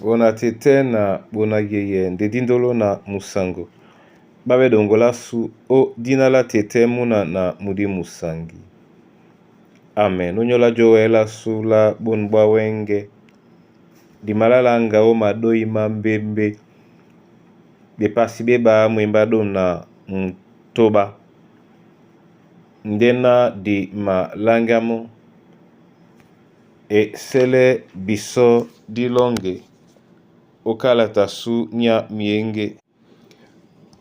Bona tete na bona yeye nde dindolo na musango babe dongola su o dina la tete muna na mudi musangi. Amen. Onyola jowela su la bonu bwa wenge dimalalanga o madoi mambembe bepasi be ba mwemba domu na mutoba ndena di malangamo e sele biso dilonge okalata su nya mienge.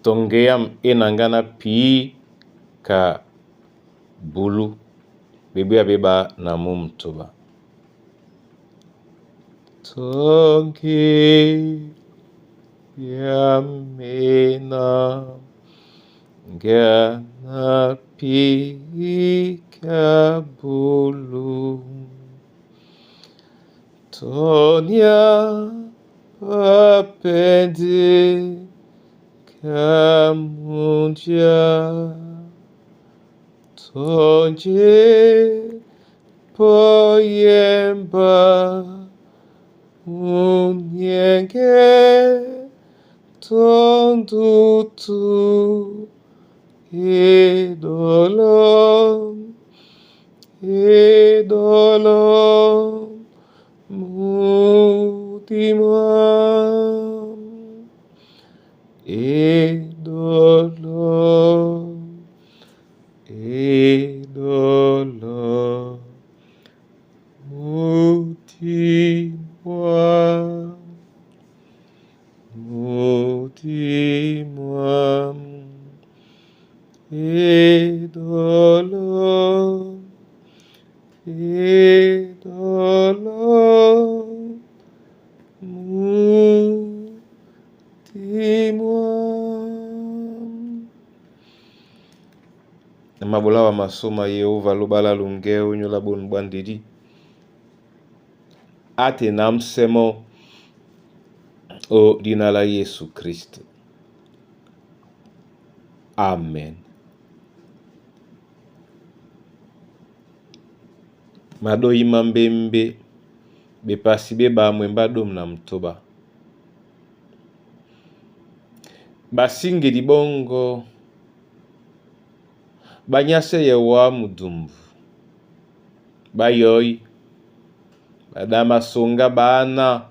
Tɔŋge yam e naŋga na pi ka bulu bebwéya be ɓá na mú mutoba. Tɔŋge yam e naŋga na pi ka bulu. Tonya papende kamundia tonje poyemba unyenge tondutu idolo idolo mutima idolo idolo mutima mutima idolo idolo mutima. Na mabola wa masoma Yehova lobala lunge onyola bonu bwa ndedi ate na msemo o dina la Yesu Kristo. Amen. Madoi mambembe bepasi be ba mwemba domu na mutoba. Basingeli bongo banyase yewa mudumbu bayoyi badamasonga bana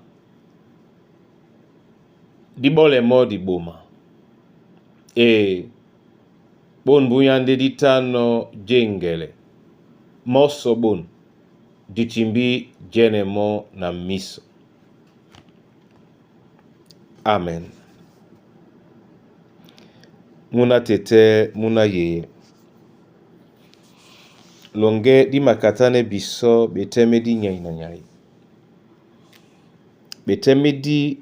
dibole mo diboma e bonbuya nde ditano jengele moso bonu ditimbi jene mo na miso. Amen. Muna tete muna yeye longe dimakatane biso beteme di nyai na nyai beteme di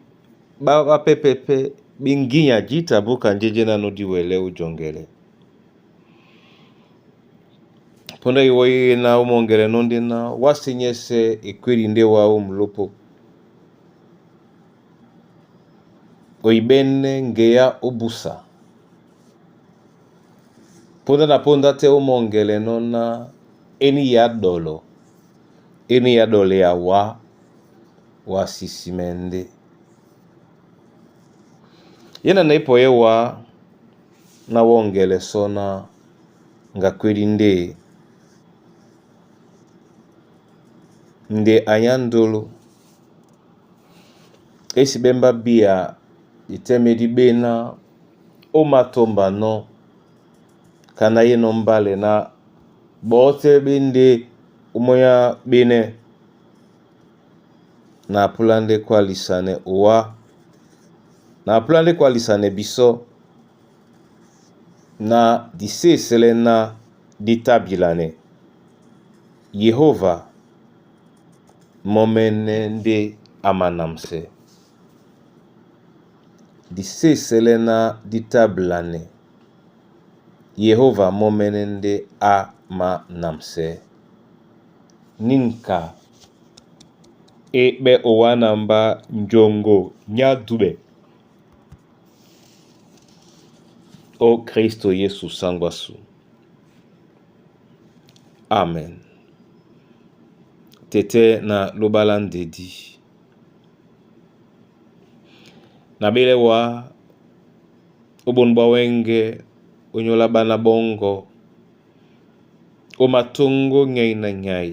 ba pepepe binginya jita buka njeje nano diwele ujongele ponda iwoye na umongele nonde na wasinyese ekweli nde wa umulopo oibene ngeya obusa ponda na ponda te umongele nona eni ya dolo eni ya dole ya wa wasisimende yena na ipoye wa na wongele sona ngakweli nde nde anyandolo esi bemba bia itemedi bena omatomba no kana ye no mbale na bote bende umoya bene na apulande kwalisane owa na apulande kwalisane biso na disesele na ditabilane Yehova momene nde amanamse disesele na ditabilane Yehova momene nde amanamse ninka ebe owa na mba njongo nyadube o Kristo Yesu sangwasu. Amen. Tete na lobala ndedi. Na bele wa ó bonu bwa wɛ́ŋgɛ̄ ónyólá ɓána ɓɔ́ŋgɔ̄ ó matóŋgó nyay na nyay.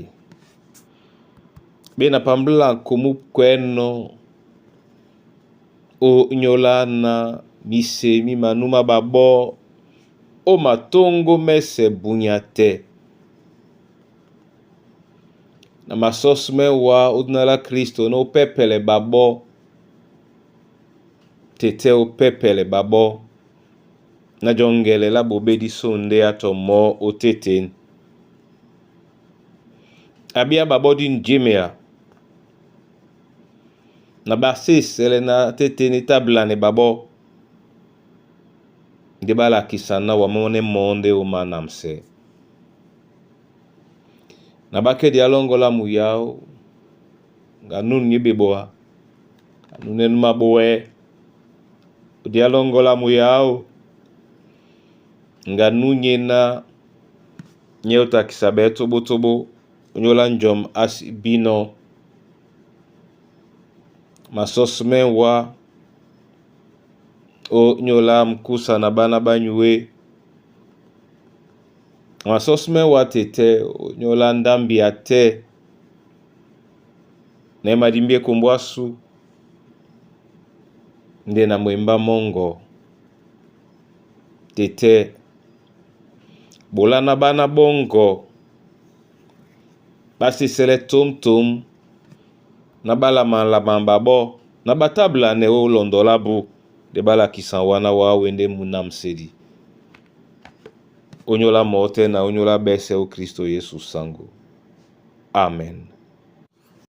Ɓé na pambláko mú pkwɛ̌nɔ̄ ónyólá ána mise mí manú má ɓaɓɔ́ ó matóŋgó mɛ́sɛ̄ bunya tɛ́. Na masɔ́símɛ́ wá ó dina lá Kristo ná ó pɛ́pɛlɛ ɓaɓɔ́, tetɛ́ ó pɛ́pɛlɛ ɓaɓɔ́ na jɔŋgɛlɛ lá ɓobédí sondé á tɔ mɔ́ ótétên. A bíá ɓaɓɔ́ dí njémea na ɓá sí esɛlɛ na tétên é táblanɛ ɓaɓɔ́ ndé ɓá lakisa ná wa mɔ́nɛ́ mɔɔ́ ndé ó manamsɛ. Na ɓá kɛ́ dia lɔ́ŋgɔ́ lá muyáó, ŋga nûn nyé ɓeɓoa, ŋga núnɛ́ nú maɓoɛ́, ó dia lɔ́ŋgɔ́ lá muyáó, ŋga nú nyéná nyɛ́ ó takisa ɓɛɛ́ tóɓótóɓó, ónyólá njɔm á sí bínɔ̄. Masɔ́símɛ́ wá ónyólá mkúsa na ɓána ɓá nyué. Masɔ́símɛ́ wá tetɛ́ ónyólá ndámbi a tɛ́ na e madimbí ekombo ásū ndé na mwembá mɔ́ŋgɔ tetɛ́ ɓoláná ɓána ɓɔ́ŋgɔ ɓá sí esɛlɛ́ tǒmtǒm na ɓá laman-laman ɓaɓɔ́ na ɓá táblanɛ ó lɔndɔ lábū nde ɓá lakisa wá ná wáwɛ́ ndé e munamsedi. Ónyólá mɔ́ tɛ́ na ónyólá ɓɛ́sɛ̄ ó Kristo Yesu saŋgó. Amen.